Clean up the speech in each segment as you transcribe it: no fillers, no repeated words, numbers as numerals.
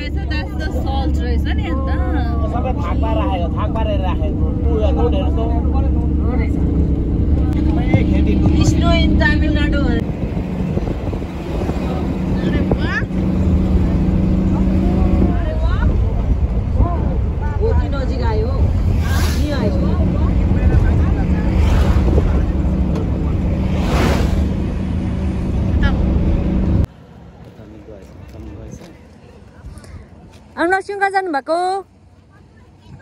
रहेछ that's the salt रहेछ नि अन्त सबै थाक पारेर राखेको टुया रोड हेर्नु त हो रहेछ सबै खेती स्नो इन तमिलनाडु अरे वाह हो कि नजिक आयो नि आयो नरसिंह कहाँ जानु भएको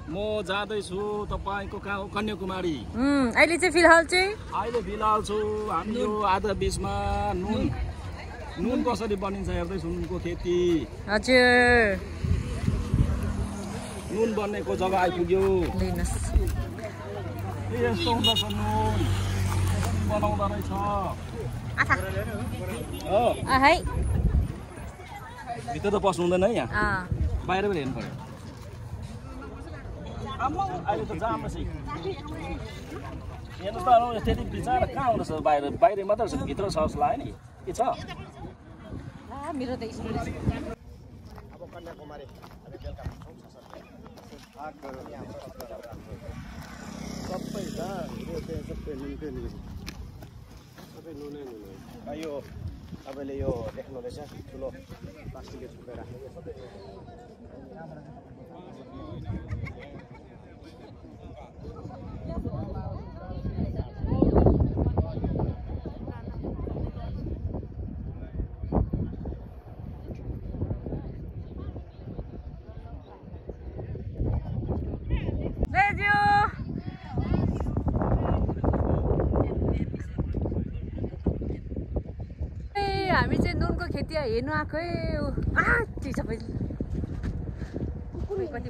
म जाँदैछु तपाईको कहाँ हो कन्याकुमारी अहिले चाहिँ फिलहाल चाहिँ अहिले फिलहाल छु हामी यो आधा बीचमा नुन कसरी बनिन्छ हेर्दैछु नुनको खेती हजुर नुन बन्नेको जग्गा आइपुग्यो लिनुस् यस्तो हुँदछ नुन बनाउँदा रहेछ हो है भित्र त पस्नु हुँदैन है यहाँ बाहिरबाट हेर्नु पर्यो अहिले त जाम रहेछ हेर्नुहोस् त त्यति बिचरा कहाँ हुँदैछ बाहिर मात्र छ भित्र छ जस्तो लाग्यो नि के छ मेरो त स्टोरी अब कन्याकुमारी हामी बेलुका सबै सबै नुनकै नुन सबै नुनै नुन यो तपाईँले यो देख्नु रहेछ ठुलो प्लास्टिकले छुपेर राखेको सबै हामी चाहिँ नुनको खेती हेर्नु आएको सबै कति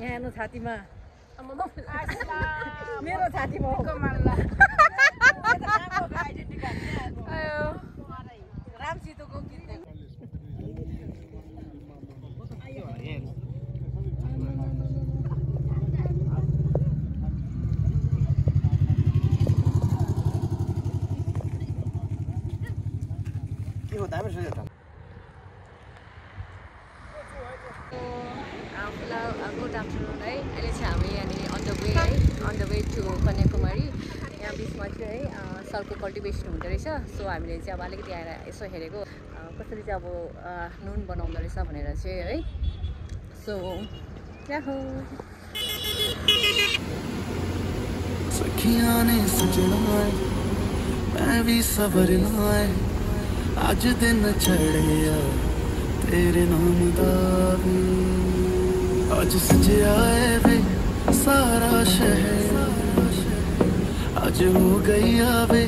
यहाँ छातीमा मेरो छातीमा रामसितोको गुड आफ्टरनुन है अहिले चाहिँ हामी यहाँनिर on the way to Kanyakumari यहाँ बिचमा चाहिँ है सलको कल्टिभेसन हुँदो रहेछ सो हामीले चाहिँ अब अलिकति आएर यसो हेरेको कसरी चाहिँ अब नुन बनाउँदो रहेछ भनेर चाहिँ है सो याहो सखियां ने सजना मैं भी सवरना अज दिन चढ़िया तेरे नाम दा अज सजया है वे सारा शहर अज हो गई वे